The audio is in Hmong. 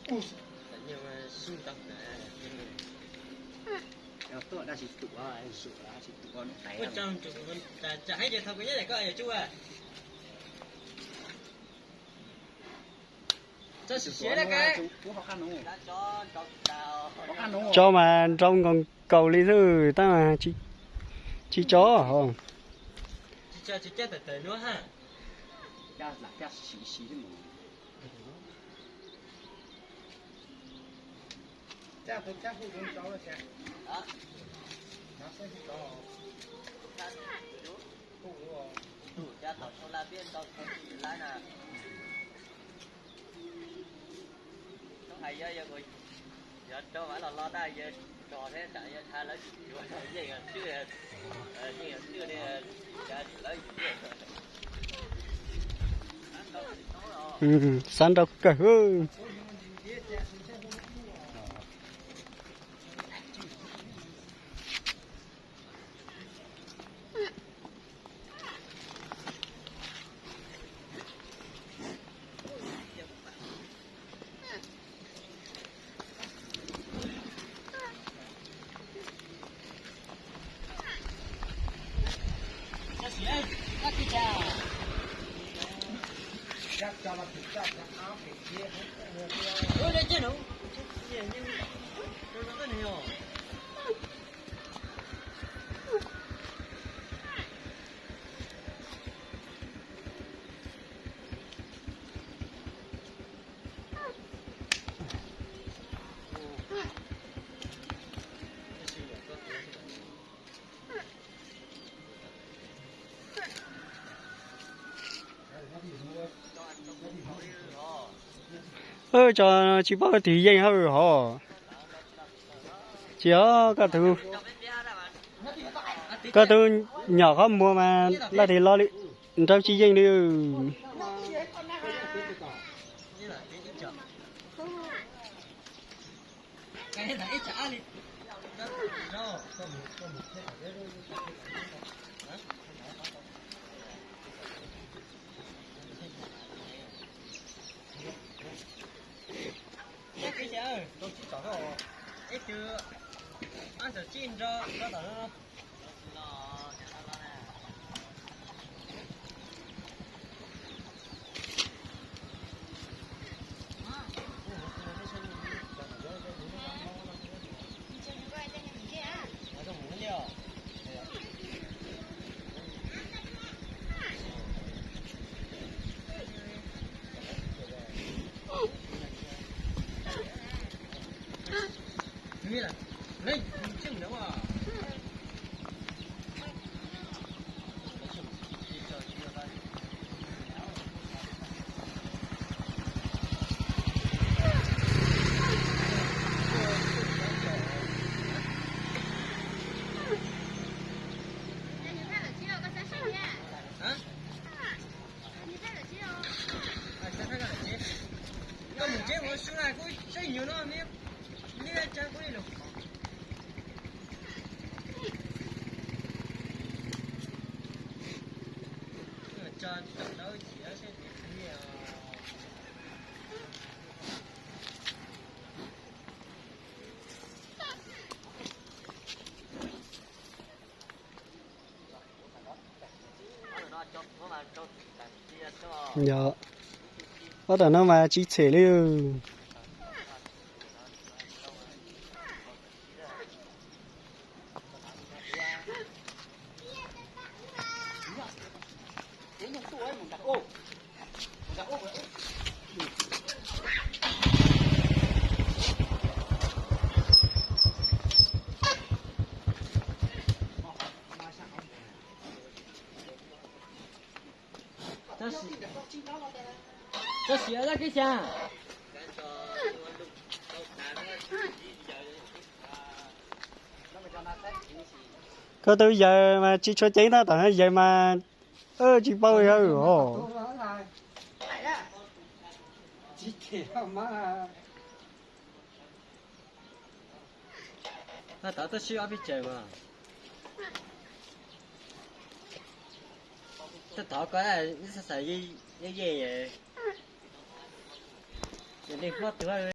Tso mas nrau nkaus nkaus li xwb tab mas tsis tso. Xav nrau kawg. Tso tsis paub tig yeej hauj hov. Tsis os, koj tus, koj tus nyom qhov muag mas laj tig lo li, nrau tsis yeej li. Yog, ob tom no mas tsis tshem li. Txog siav laj kib xya. Koj tus yawg mas tsis tshua ceev tab tom yawg mas tsis paub yawg os. Tab tom tuaj sib ob peb tsaws mas. Tab tom koj xav xav yeej yeej, yog li hlob twg